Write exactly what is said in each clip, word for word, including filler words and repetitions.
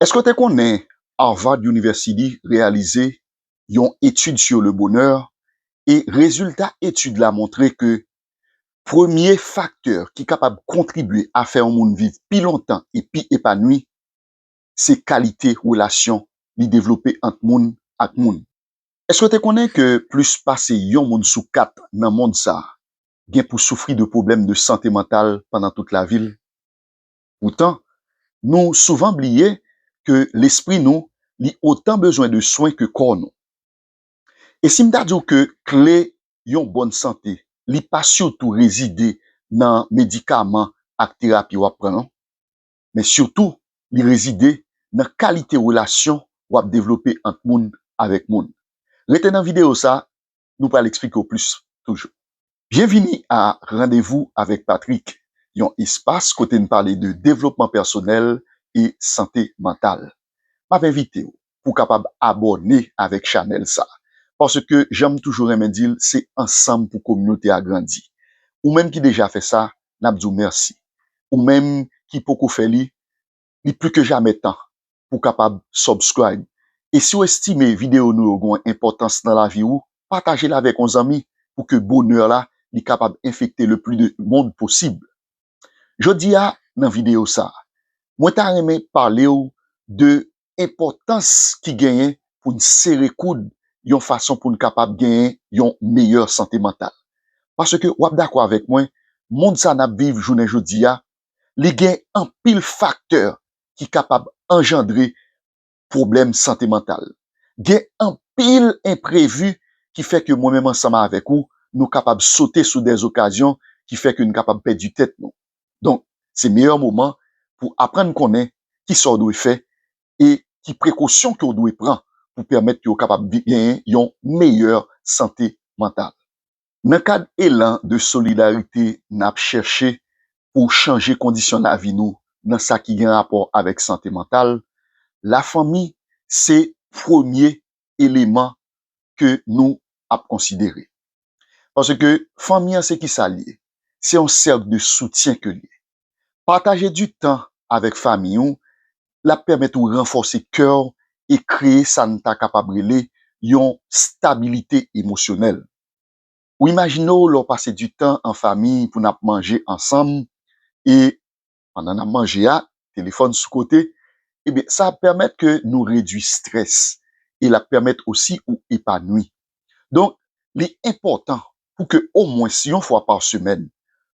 Èske w te konnen Harvard University reyalize yon etid sur le bonheur e rezilta etid la montre ke premye faktè ki kapab kontribye a fè yon moun viv pi lontan e pi epanwi, se kalite relasyon li devlope ant moun ak moun. Èske w te konnen ke plis pase yon moun sou kat nan mond sa a gen pou soufri de pwoblèm de sante mantal pandan tout lavi l? Poutan, nou souvan bliye ke lespri nou, li otan bezwen de swen ke kò nou. E si m ta di w ke kle yon bòn sante, li pa sitou rezide nan medikaman ak terapi w ap pran, non. Men sitou, li rezide nan kalite relasyon w ap devlope ant moun avèk moun. Rete nan videyo sa, nou pral eksplike w plis toujou. Byenvini a Randevou avèk Patrick, yon espas kote n pale de devlopman pèsonèl e sante mantal. M ap envite w pou w kapab abòne avèk chanèl sa, paske jan m toujou renmen di l, se ansanm pou kominote a grandi. Ou menm ki deja fè sa, n ap di w mèsi. Ou menm ki poko fè li, li pli ke jamè tan pou w kapab subscribe. E si w estime videyo nou yo gen yon enpòtans nan lavi w, pataje l avèk yon zanmi pou ke bonè la li kapab enfekte le plis de moun posib. Jodi a, nan videyo sa, mwen ta renmen pale w de enpòtans ki genyen pou n sere koud yon fason pou n kapab genyen yon meyè sante mantal. Paske w ap dakò avèk mwen, mond sa n ap viv jounen jodi a, li gen anpil faktè ki kapab anjandre pwoblèm sante mantal. Gen anpil enprevi ki fè ke mwen menm ansanm avèk ou, nou kapab sote sou dè okazyon ki fè ke n kapab pèdi tèt nou. Donk, se meyè moman pou aprann konnen kisa w dwe fè e ki prekosyon ke w dwe pran pou pèmèt ke w kapab vi-, genyen yon meyè sante mantal. Nan kad elan de solidarite n ap chèche pou chanje kondisyon lavi nou nan sa ki gen rapò avèk sante mantal, lafanmi se premye eleman ke nou ap konsidere. Paske fanmi an se kisa l ye? Se yon sèk de soutyen ke l ye. Pataje di tan avèk fanmi w, l ap pèmèt ou ranfòse kè w e kreye sa n ta kapab rele yon stabilite emosyonèl. Ou imajine w lè w pase di tan an fanmi pou n ap manje ansanm e pandan n ap manje a, telefòn sou kote, ebyen, sa ap pèmèt ke nou redui strès e l ap pèmèt osi ou epanwi. Donk, li enpòtan pou ke omwens yon fwa pa semèn,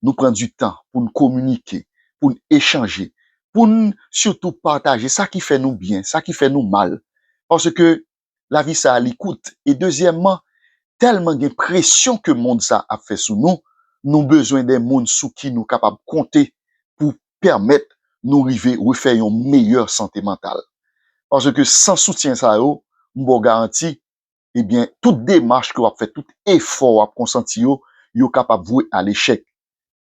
nou pran di tan pou n kominike, pou n echanje, pou n sitou pataje sa ki fè nou byen, sa ki fè nou mal. Paske lavi sa a li kout. E dezyèmman, tèlman gen presyon ke mond sa ap fè sou nou, nou bezwen de moun sou ki nou kapab konte pou pèmèt nou rive refè yon meyè sante mantal. Paske san soutyen sa yo, m ba w garanti, ebyen, tout demach ke w ap fè, tout efò w ap konsanti yo, yo kapab vwe a lechèk.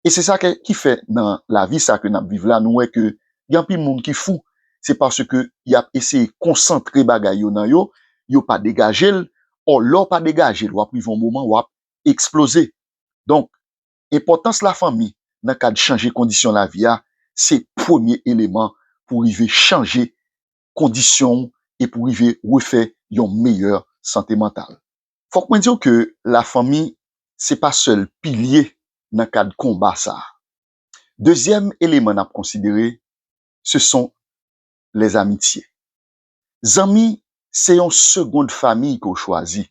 E se sa ke, ki fè nan lavi sa ke n ap viv la, nou wè ke gen anpil moun ki fou. Se paske y ap eseye konsantre bagay yo nan yo, yo pa degaje l, ò, lè w pa degaje l, w ap rive yon moman, w ap eksploze. Donk, enpòtans lafanmi nan kad chanje kondisyon lavi a, se premye eleman pou rive chanje kondisyon w e pou rive refè yon meyè sante mantal. Fòk mwen di w ke lafanmi se pa sèl pilye nan kad konba sa a. Dezyèm eleman n ap konsidere, ce sont les amitiés. Zanmi se yon segond fanmi ke w chwazi.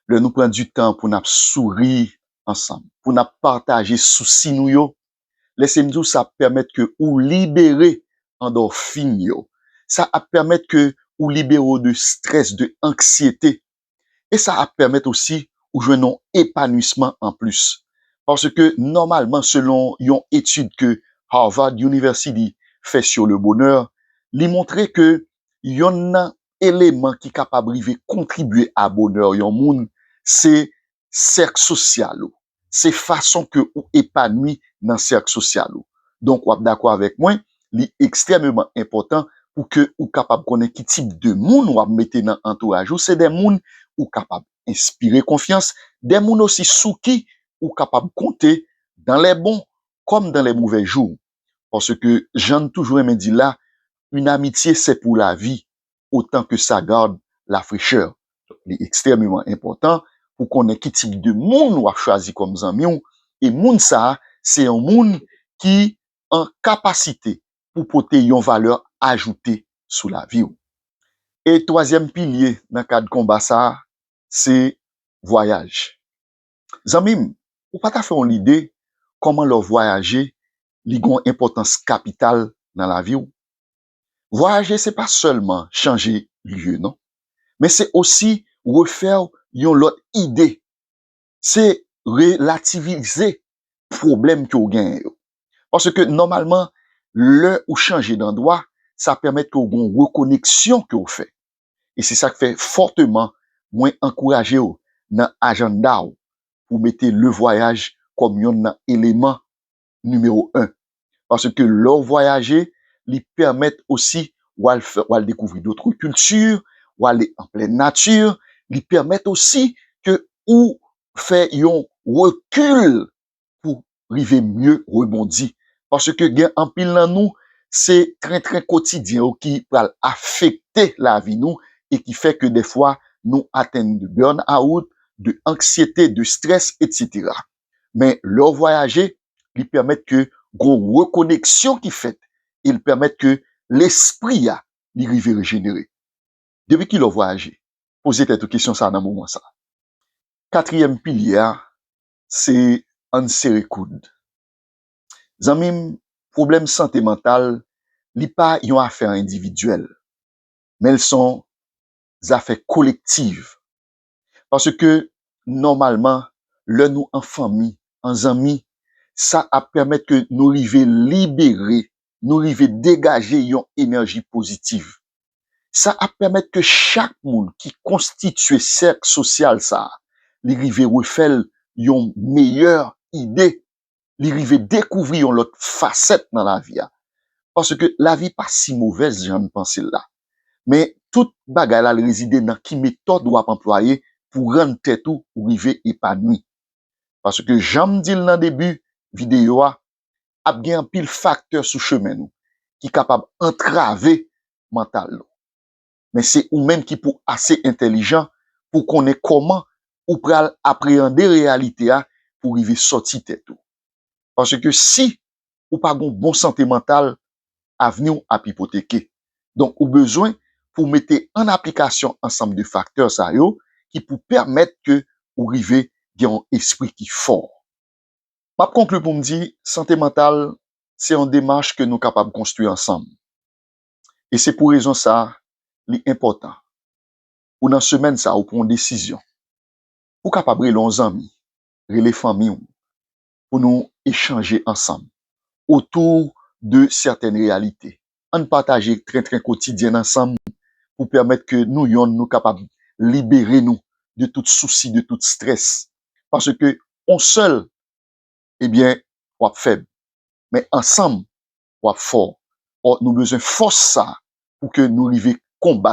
Lè nou pran di tan pou n ap souri ansanm, pou n ap pataje sousi nou yo, lèse m di w sa ap pèmèt ke ou libere andòfin yo. Sa ap pèmèt ke ou libere w de strès, de anksyete. E sa ap pèmèt osi ou jwenn yon epanwisman anplis. Paske nòmalman, selon yon etid ke Harvard University fè sur le bonheur, li montre ke yonn nan eleman ki kapab rive kontribye a bonè yon moun, se sèk sosyal ou. Se fason ke ou epanwi nan sèk sosyal ou. Donk, w ap dakò avèk mwen, li ekstrèmeman enpòtan pou ke ou kapab konnen ki tip de moun w ap mete nan antouraj ou. Se de moun ou kapab enspire konfyans, de moun osi sou ki ou kapab konte dans les bons comme dans les mauvais jours. Paske, jan n toujou renmen di la, une amitié c'est pour la vie autant que ça garde la fraîcheur. Li ekstrèmeman enpòtan pou konnen ki tip de moun w ap chwazi kòm zanmi w, e moun sa a, se yon moun ki an kapasite pou pote yon valè ajoute sou lavi w. E twazyèm pilye nan kad konba sa a, se vwayaj. Zanmi m, ou pa ta fè yon lide kòman lè w vwayaje, li gen yon enpòtans kapital nan lavi w? Vwayaje se pa sèlman chanje lye, non. Men se osi refè w yon lòt ide. Se relativize pwoblèm ke w genyen yo. Paske nòmalman, lè ou chanje dandwa, sa pèmèt ke w gen yon rekoneksyon ke w fè. E se sa k fè fòteman mwen ankouraje w nan ajanda w pou mete le vwayaj kòm yonn nan eleman nimewo en. Paske lè w vwayaje, li pèmèt osi w al fè, w al dekouvri dòt kilti, w ale an plen nati, li pèmèt osi ke ou fè yon rekil pou rive mye rebondi. Paske gen anpil nan nou, se trentren kotidyen yo ki pral afekte lavi nou e ki fè ke dèfwa nou atenn de burn out, de anksyete, de strès, etsetera. Men lè w vwayaje, li pèmèt ke gon rekoneksyon ki fèt e li pèmèt ke lespri a li rive rejenere. Depi kilè w vwayaje? Poze tèt ou kesyon sa a nan moman sa a. Katriyèm pilye a, se ann sere koud. Zanmi m, pwoblèm sante mantal, li pa yon afè endividyèl, men l se yon zafè kolektiv. Paske nòmalman, lè nou an fanmi, an zanmi, sa ap pèmèt ke nou rive libere, nou rive degaje yon enèji pozitiv. Sa ap pèmèt ke chak moun ki konstitye sèk sosyal sa a, li rive refè l yon meyè ide, li rive dekouvri yon lòt fasèt nan lavi a. Paske lavi pa si movèz jan n panse l la. Men tout bagay la, l rezide nan ki metòd w ap anplwaye pou rann tèt ou, ou rive epanwi. Paske jan m di l nan debi videyo a, ap gen anpil faktè sou chemen nou ki kapab antrave mantal nou. Men se ou menm ki pou ase entèlijan pou konnen kòman ou pral apreyande reyalite a pou rive sòti tèt ou. Paske si ou pa gon bon sante mantal, avni w ap ipoteke. Donk, ou bezwen pou mete an aplikasyon ansanm de faktè sa yo ki pou pèmèt ke ou rive gen yon espri ki fò. M ap konkli pou m di, sante mantal, se yon demach ke nou kapab konstwi ansanm. E se pou rezon sa, li enpòtan pou nan semèn sa, ou pran yon desizyon. Ou kapab rele yon zanmi, rele fanmi w, pou nou echanje ansanm otou de sètèn reyalite. Ann pataje trentren kotidyen ansanm pou pèmèt ke nou yonn nou kapab libere nou de tout sousi, de tout strès. Paske on sèl, ebyen, w ap fèb. Men ansanm, w ap fò. Ò, nou bezwen fòs sa pou ke nou rive konbat